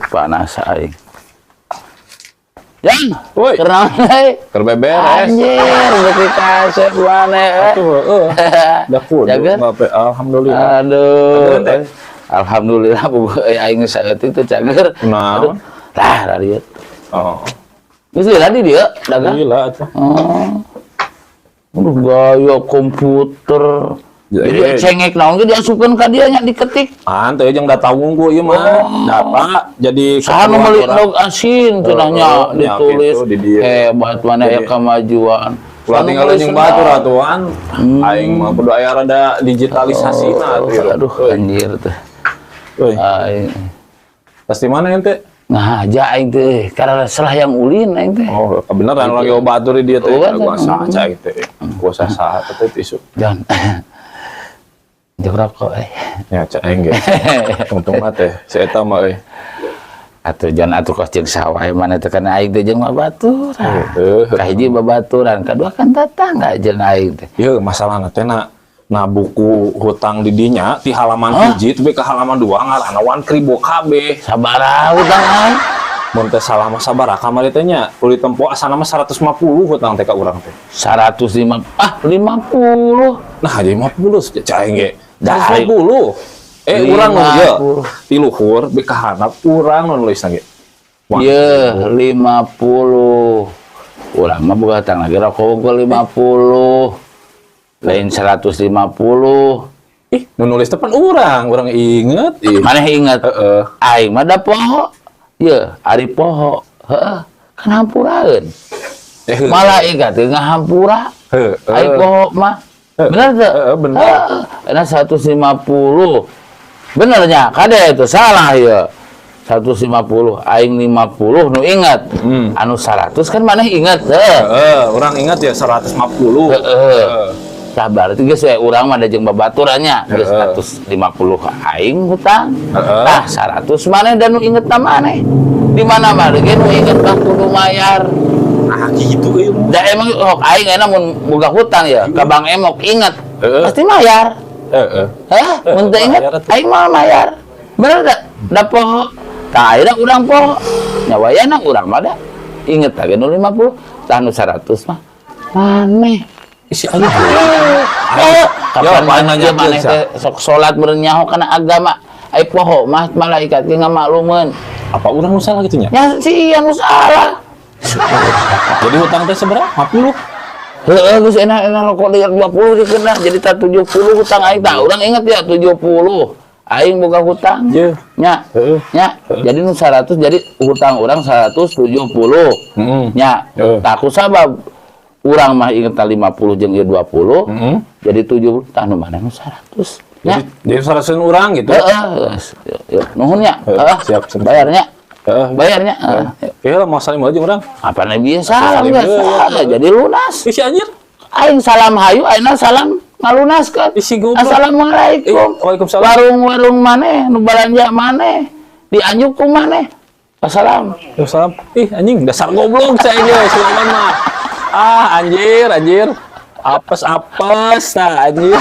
Panas aing. Yang, Woi. Kunaon deui? Keur beberes. Anjir, beuki kasep maneh, eh. Atuh heeh. Da kudu. Jager? Ngape, alhamdulillah. Aduh. Cager teh? Alhamdulillah boga euy aing saeutik teh cager. Kunaon? Aduh. Lah, rarieu. Oh. Geus lila di dieu dagang. Gila atuh. Oh. Aduh, gaya komputer. Jadi Jadi- cengek naon ge diasupkeun ka dieu nya, diketik. An teh jeung data wungkul ieu mah. Data jadi Saha nu meuli keperluan endog asin cenah nya Oh, nya ditulis. gitu, di dieu. Hebat mana ya Jadi- kemajuan. Ulah Anu tinggal meuli jeung sendal. batur atuan. Aing mah kudu aya rada digitalisasina Oh, atuh. aduh, anjir teh. Euy, Aing pasti mana ente? Ngahaja aing teh karena salah yang ulin aing teh. Oh, kebenaran lagi batur di dieu teh. Oh, kan. Gua saha aing teh. Gua saha teh tisu. Jangan. Jauh rokok eh. Ya, cak aing ge. Untung mah teh si eta mah euy. Atuh jangan atuh kos jeung sawah mana teh kana aing teh jeung babaturan. Heuh. Kahiji babaturan, kadua kan tetangga jeung aing teh. Ieu masalahna teh na buku hutang di dinya ti halaman Hah? 1 tapi ke halaman 2 ngaranna Wan Kribo kabeh. Sabaraha hutang aing? Mun teh salah mah sabaraha kamari teh nya? Uli tempo asana mah 150 hutang teh ka urang teh. 105 ah 50. Nah, jadi 50 cak aing ge. Dah, 150. Eh, urang nu ieu 50. ti luhur be ka handap urang nu nulisna ge. Wan Ye, 50. Urang mah boga hutang lagi rokok gua 50. Lain 150. Ih, nu nulis teh pan urang, urang inget. Ih. Maneh inget? Heeh. Aing mah da poho. Ye, ari poho. Heeh. Kan hampuraeun. Eh, heuh. Malaikat teh ngahampura. Heeh. Aing poho mah. Bener teu? Heeh, bener. Heeh. Karena 150. Benernya, kade itu salah ya. 150, aing 50 nu ingat. Anu 100 kan maneh ingat heuh. Heeh, urang ingat ya 150. Heeh. Tah berarti geus we urang mah da jeung babaturannya geus 150 aing hutang. Tah 100 maneh dan nu inget na maneh. Di mana mana ge nu inget mah kudu mayar. Nah, gitu euy. Da emang oh, aing enak mun boga hutang ya ka Bang Emok inget. Pasti mayar. Heeh. Hah? Mun teu inget Mayar atuh. Aing mah mayar. Bener teu? Da poho. Tah ayeuna urang poho. Nya wayahna urang mah da inget lagi nu 50, tah nu 100 mah maneh. Isi aja. Eh, kapan Ya, maneh nanya maneh sia. Teh sok salat meureun nyaho kana agama. Ai poho mah malaikat ge ngamaklumeun. Apa urang nu salah gitu nya? Ya si ieu nu salah. Jadi hutang teh seberapa? 50. Heeh, geus enak-enak rokok deui 20 dikeuna jadi tah 70 hutang aing tah. Urang inget ya 70. Aing boga hutang. Ye. Nya. Heeh. Nya. Jadi nu 100 jadi hutang urang 170. Heeh. Nya. Heeh. Tah ku sabab urang mah inget 50 jeung ieu 20. Heeh. Jadi 70 tah nu mana nu 100. Nya. Jadi 100 urang gitu. Heeh, geus. Yuk, nuhun nya. Heeh, Heeh. siap, siap. Bayarnya. Heeh. Bayarnya. Heeh. Ya lah mau salim aja urang. Apa nih biasa salam Salim geus. heula. Jadi lunas. Isi anjir. Aing salam hayu, aing salam ngalunaskeun. Isi goblok. Assalamualaikum. Eh, waalaikumsalam. Warung-warung maneh, nu balanja maneh, dianjuk ku maneh. Wassalam. Waalaikumsalam. Ih anjing dasar goblok saya ge Sulaiman mah. Ah anjir anjir. Apes apes nah anjir.